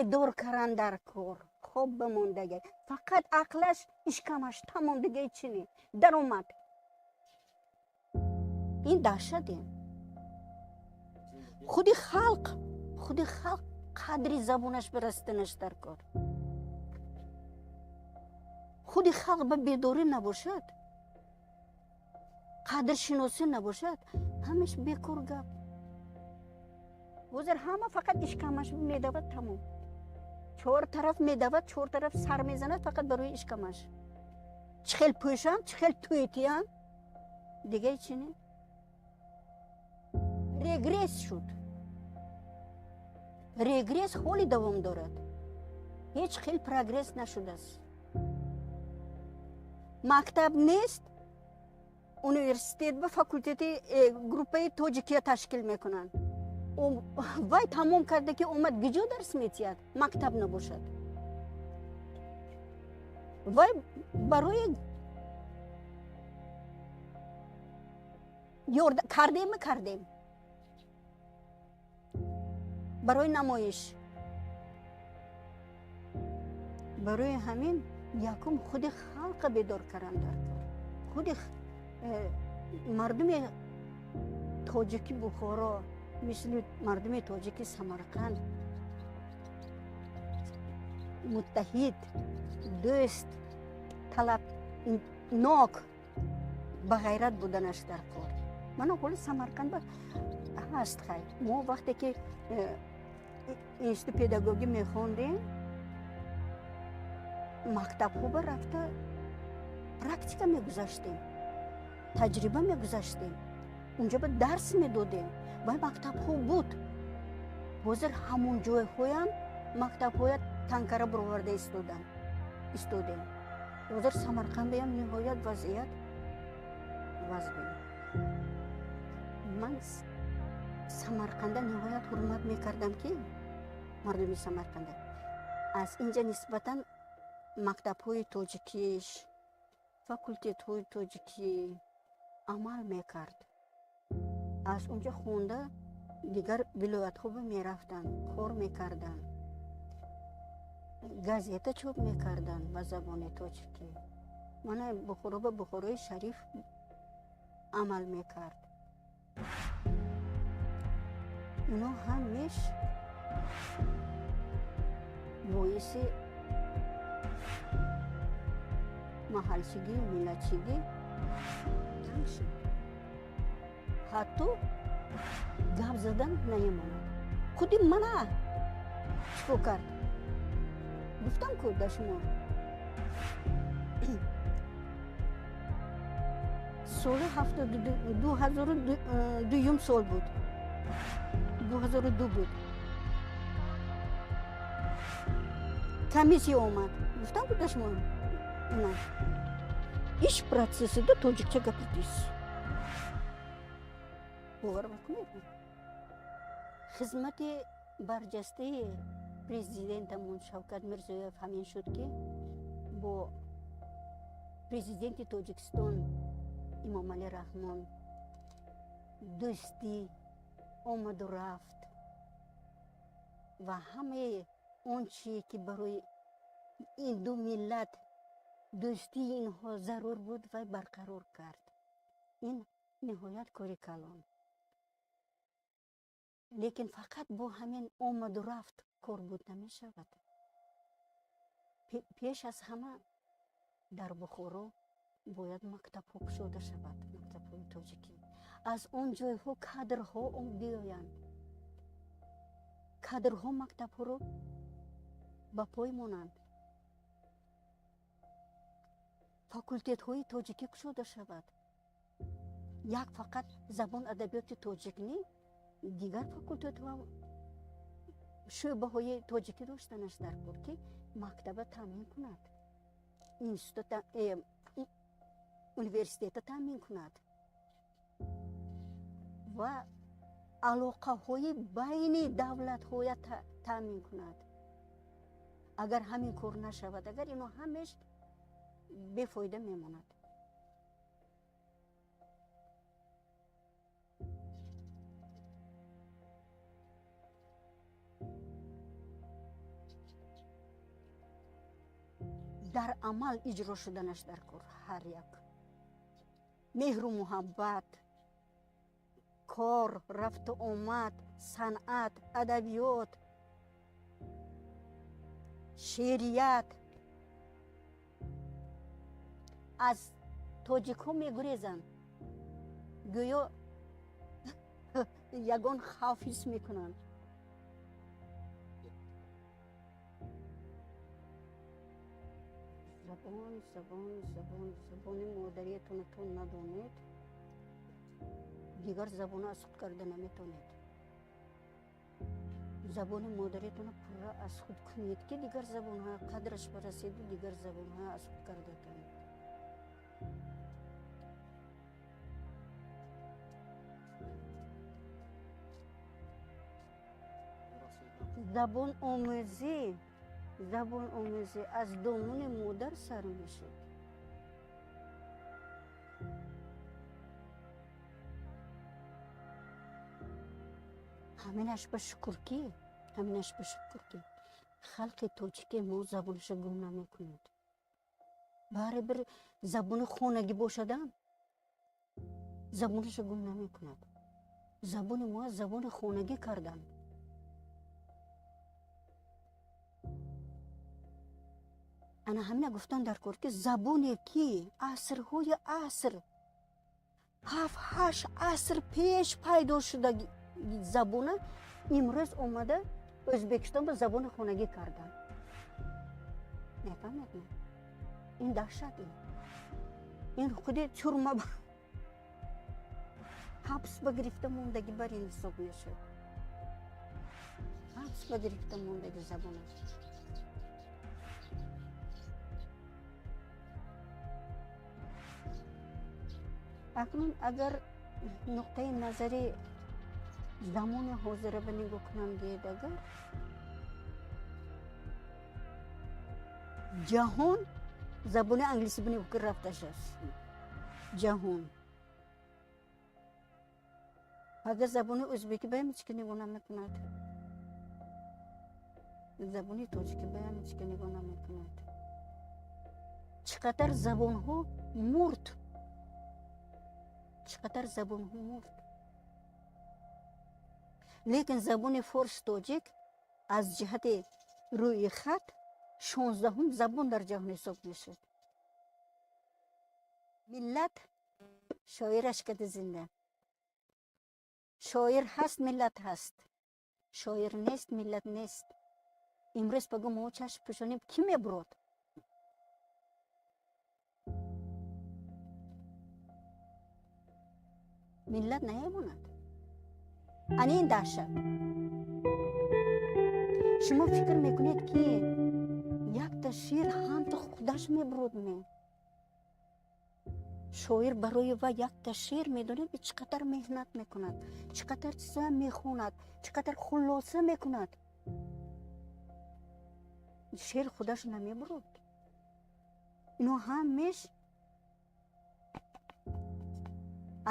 Бедор каран дар кор, хоб бимондагӣ. Фақат ақлаш ишкамаш тамом, дига чӣ не. Даромад. Ин даҳшат ин. Худи халқ қадри забонаш бирастанаш дар кор. Худи халқ ба бедорӣ набошад, қадршиносӣ набошад, ҳамаш бекор гап. Ҳозир ҳама фақат ишкамаш медавад, тамом. Чор тараф медавад, чор тараф сар мезанад фақат барои ишкамаш. Чӣ хел пӯшам, чӣ хел тӯйтиям, дига чӣ не. Регресс шуд. Регресс ҳоли давом дорад. Ҳеҷ хел прогресс нашудааст. Мактаб нест, университет ба факултети группаи тоҷикия ташкил мекунанд. Вай тамом карда ки омад, гиҷо дарс метиҳад, мактаб набошад. Вай барои кардем кардем. Барои намоиш. Барои ҳамин якум худи халқа бедор кардан дар кор. Худи мардуми тоҷики Бухоро, мисли мардуми тоҷики Самарқанд муттаҳид, дӯст, талабнок, ба ғайрат буданаш дар кор. Мана ҳоли Самарқанд ҳаст хай. Мо вақте ки институт педагогӣ мехондем, мактабҳо ба рафта практика мегузаштем, таҷриба мегузаштем, унҷо ба дарс медодем. Вай мактабҳо буд. Ҳозир ҳамон ҷойҳоям мактабҳоя танкара бароварда истодем. Ҳозир Самарқандам ниҳоят вазъият вазбин. Ман Самарқанда ниҳоят ҳурмат мекардам, ки мардуми Самарқанда аз инҷа нисбатан мактабҳои тоҷикиш, факултетҳои тоҷикӣ амал мекард. Аз унҷа хонда дигар вилоятҳо мерафтанд, кор мекарданд, газета чоп мекарданд ба забони тоҷикӣ. Мана Бухоро ба Бухорои Шариф амал мекард. Ино ҳамеш боиси маҳалчигӣ, миллатчигӣ танг шуд. Ҳатто гап задан намемонад. Худи мана чӣ кор кард? Гуфтам ку да шумо. Соли 2002 сол буд. 2002 буд. Комиссия омад. Гуфтам ку да шумо. Ина. Иш процессида тоҷикча гапидис. Бовар мекунед? Хизмати барҷастаи президентамон Шавкат Мирзиёев ҳамин шуд, ки бо президенти Тоҷикистон Имомалӣ Раҳмон дӯстӣ омаду рафт ва ҳамаи он чие ки барои ин ду миллат дӯстии инҳо зарур буд, вай барқарор кард. Ин ниҳоят кори калон. Лекин фақат бо ҳамин омаду рафт кор буд намешавад. Пеш аз ҳама дар Бухоро бояд мактабҳо кушода шавад, мактабҳои тоҷикӣ. Аз он ҷойҳо кадрҳо биёянд. Кадрҳо мактабҳоро ба пой монанд. Факултетҳои тоҷикӣ кушода шавад. Як фақат забон адабиёти тоҷик не, дигар факултетҳо шӯъбаҳои тоҷикӣ доштанаш дар кор, ки мактаба таъмин кунад, институт, университета таъмин кунад ва алоқаҳои байни давлатҳоя таъмин кунад. Агар ҳамин кор нашавад, агар ино ҳамеш бефоида мемонад. Дар амал иҷро шуданаш дар кор. Ҳар як меҳру муҳаббат, кор, рафту омад, санъат, адабиёт, шеърият. Аз тоҷикҳо мегурезанд, гӯё ягон хавф ҳис мекунанд. Забон, забон, забон, забони модариятонро то надонед, дигар забонро аз худ карда наметавонед. Забони модариятонро пурра аз худ кунед, ки дигар забонҳо қадраш бараседу дигар забонҳо аз худ карда тавонед. Забон омӯзӣ, забон омӯзӣ аз домони модар сар мешуд. Ҳаминаш ба шукр ки, ҳаминаш ба шукр ки халқи тоҷики мо забонашо гум намекунад. Барибир забони хонагӣ бошадам, забонашо гум намекунад. Забони мо забони хонагӣ карданд. Ана ҳамина гуфтан дар кор, ки забоне ки асрҳои аср, 7-8 аср пеш пайдо шуда забона имрӯз омада Ӯзбекистон ба забони хонагӣ карданд. Мефаҳмед? Ин даҳшат, ин худи тюрма, ҳабс ба гирифта мондагӣ бар ин ҳисоб мешуд. Ҳабс ба гирифта мондагӣ забон аст. Акнун агар нуқтаи назари замони ҳозира ба нигоҳ кунам, гӯед, агар ҷаҳон забони англисӣ ба нигоҳ рафташ аст. Ҷаҳон агар забони ӯзбекӣ ба ҳеҷ ки нигоҳ намекунад, забони тоҷикӣ ба ҳеҷ ки нигоҳ намекунад. Чӣ қадар забонҳо мурд, чӣ қадар забонҳо мурд. Лекин забони форс тоҷик аз ҷиҳати рӯи хат 16-ум забон дар ҷаҳон ҳисоб мешуд. Миллат шоираш кади зинда. Шоир ҳаст, миллат ҳаст. Шоир нест, миллат нест. Имрӯз паго мо чашм пӯшонем, кӣ мебурод? Миллат намемонад. Ана ин даҳшат. Шумо фикр мекунед, ки якта шеър ҳамто худаш мебурод ме? Шоир барои ва якта шеър медонед, чӣ қадар меҳнат мекунад, чӣ қадар чиза мехонад, чӣ қадар хулоса мекунад. Шеър худаш намебурод. Ино ҳамеш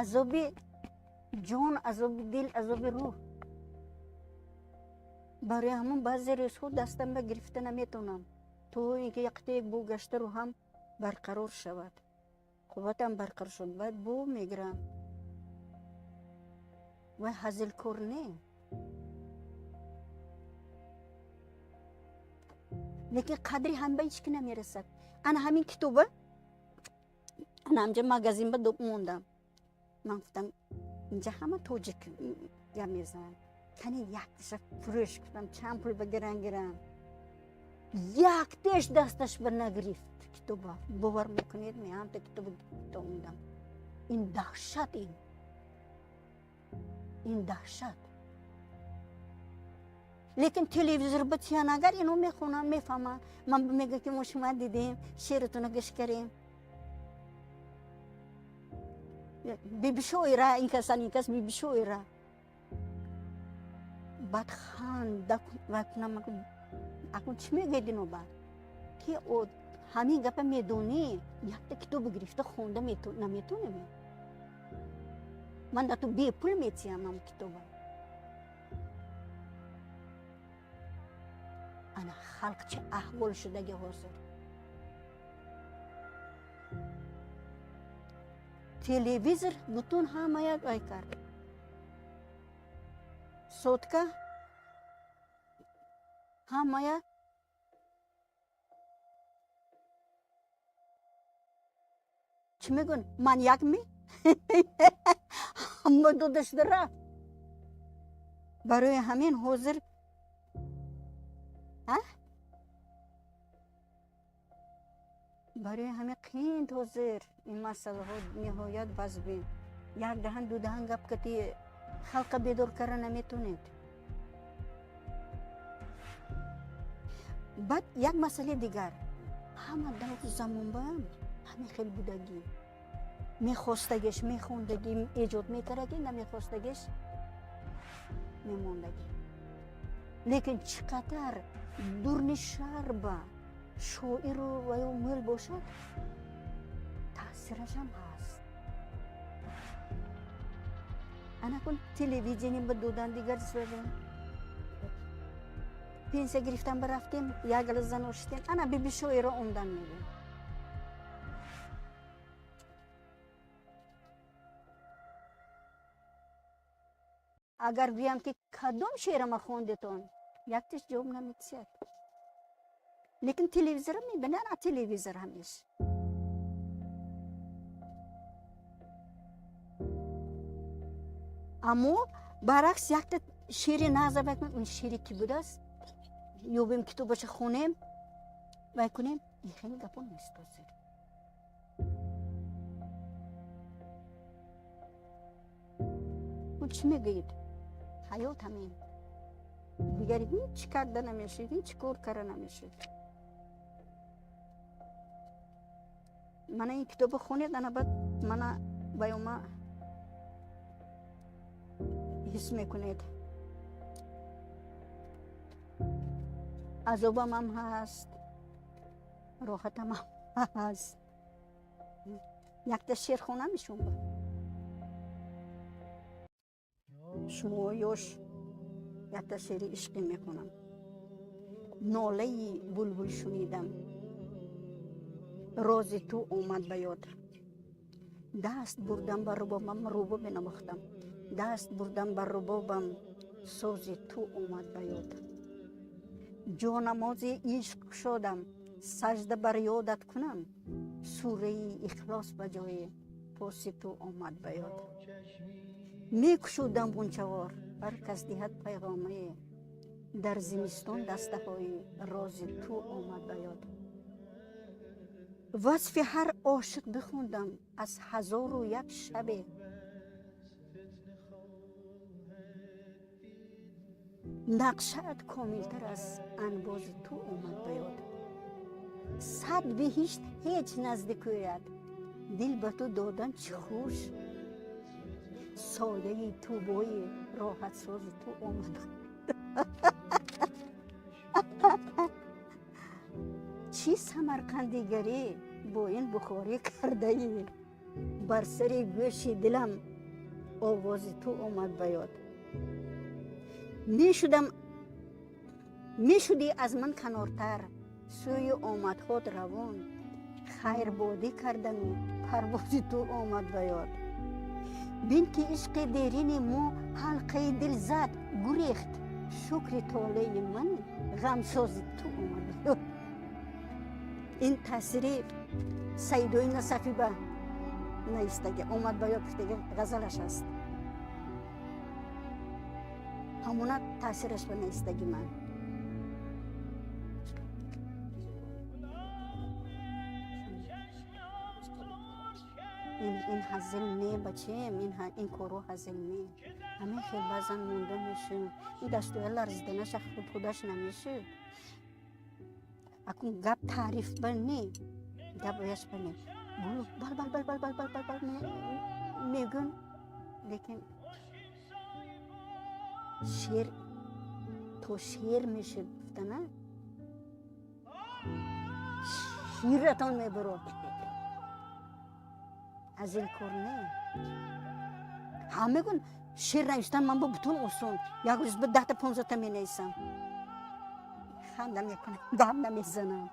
азоби ҷон, азоби дил, азоби рӯҳ. Барои ҳамон баъзе рӯзҳо дастам ба гирифта наметавонам, то ин ки яктаек бо гашта рӯҳам барқарор шавад. Қувватам барқарор шуд, баъд бо мегирам. Вай ҳазилкор не. Лекин қадри ҳам ба ҳеҷ ки намерасад. Ана ҳамин китоба, ана ҳамҷа магазин ба мондам. Ман гуфтам, инҷа ҳама тоҷик гап мезананд. Кани якташа фурӯш, гуфтам, чанд пул ба гиран гирам. Яктеш дасташ ба нагирифт китоба. Бовар мекунед, ме ҳамта китоба гирифта. Ин даҳшат, ин. Ин даҳшат. Лекин телевизор ба тиян агар ино мехонанд, мефаҳманд. Ман мегӯям, ки мо шума дидем, шеъратонро гӯш кардем. Биби шоира, ин касан, ин кас биби шоира. Баъд ханда кунам, акун чӣ мегӯед ино баъд? Ки ҳамин гапа медонӣ, якта китобе гирифта хонда наметонем. Ман да ту бепул метиҳам ам китоба. Ана халқ чӣ аҳвол шудаги ҳозир. Телевизор бутун ҳамая вай кард. Сотка ҳамая чӣ мегӯн, маньяк ми ҳама дода шуда рафт. Барои ҳамин ҳозир барои ҳамин қиин ҳозир ин масъалаҳо ниҳоят вазбин. Як даҳан, ду даҳан гап кати халқа бедор карда наметонед. Баъд як масъалаи дигар, ҳама давру замонбаам ҳамин хел будагӣ: мехостагиш мехондагӣ, эҷод мекардагӣ, намехостагиш мемондагӣ. Лекин чӣ қадар дурни шарба шоиру ва ё мӯл бошад, таъсирашам ҳаст. Анакун телевидение ба додан, дигар пенсия гирифтан ба рафтем, як гала зано шитем, ана биби шоиро омдан мегӯем. Агар гӯям, ки кадом шеърама хондетон, яктеш ҷавоб наметисяд. Лекин телевизорро мебинанд, а телевизор ҳамеш. Аммо баръакс, якта шеъри наза, ин шеъри кӣ будааст, ёбем, китобаша хонем, вай кунем, ин хеле гапо нест ҳозир. Чӣ мегӯед? Ҳаёт ҳамин, дигар ҳеҷ карда намешид, ҳеҷ кор карда намешид. Мана ин китобо хонед, ана баъд мана баёма ҳис мекунед. Азобамам ҳаст, роҳатамам ҳаст. Якта шеър хонам ишон ба шумо ёш, якта шеъри ишқӣ мехонам. Нолаи булбул шунидам, рози ту омад ба ёд. Даст бурдам ба рубобам, рубоб менавохтам, даст бурдам ба рубобам, сози ту омад ба ёд. Ҷонамози ишқ кушодам, сажда бар ёдат кунам, сураи Ихлос ба ҷои поси ту омад ба ёд. Мекушудам ғунчавор, ҳар кас диҳад пайғомае, дар зимистон дастаҳои рози ту омад ба ёд. Васфи ҳар ошиқ бихондам аз ҳазору як шабе, нақшаат комилтар аз анбози ту омад ба ёд. Сад биҳишт ҳеҷ назди кӯяд, дил ба ту додан чӣ хуш, сояи тӯбои роҳатсози ту омад. Чӣ самарқандигарӣ бо ин бухорӣ кардаӣ, бар сари гӯши дилам овози ту омад ба ёд. Мешудам, мешудӣ аз ман канортар, сӯи омадҳот равон, хайрбодӣ кардану парвози ту омад ба ёд. Бин, ки ишқи дерини мо ҳалқаи дил зад, гурехт, шукри толеи ман ғамсози ту омад ба ёд. Ин таъсири Саидои Насафӣ ба наистаги омад ба ёд гуфтаги ғазалаш аст, ҳамона таъсираш ба наистаги ман. Ин ҳазил не, бачем, ин корҳо ҳазил не. Ҳамин хел баъзан монда мешем, ин дастоя ларзиданаша худ худаш намешуд. Акун гап таъриф ба не, гап ояш ба не, бал бал бал бал бал бал бал бал мегӯн, лекин шеър то шеър мешуд гуфтана, ширатон мебурод. Аз ин кор не. Ҳа, мегӯн, шеър навиштан ман бо бутун осон, як рӯз ба 10-та, 15-та менависам. Ханда мекунам, гап намезанам.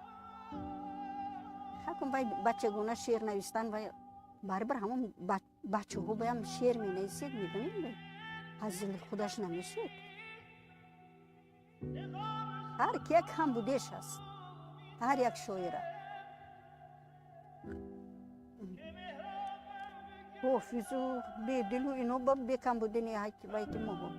Хакун вай бачагона шеър навистан вай. Барибир ҳамон бачаҳо баям шеър менависед, медонед, ҳазили худаш намешуд. Ҳар ки як камбудеш аст, ҳар як шоира. Ҳофизу, Бедилу, ино ба бекамбудини вайки моҳо.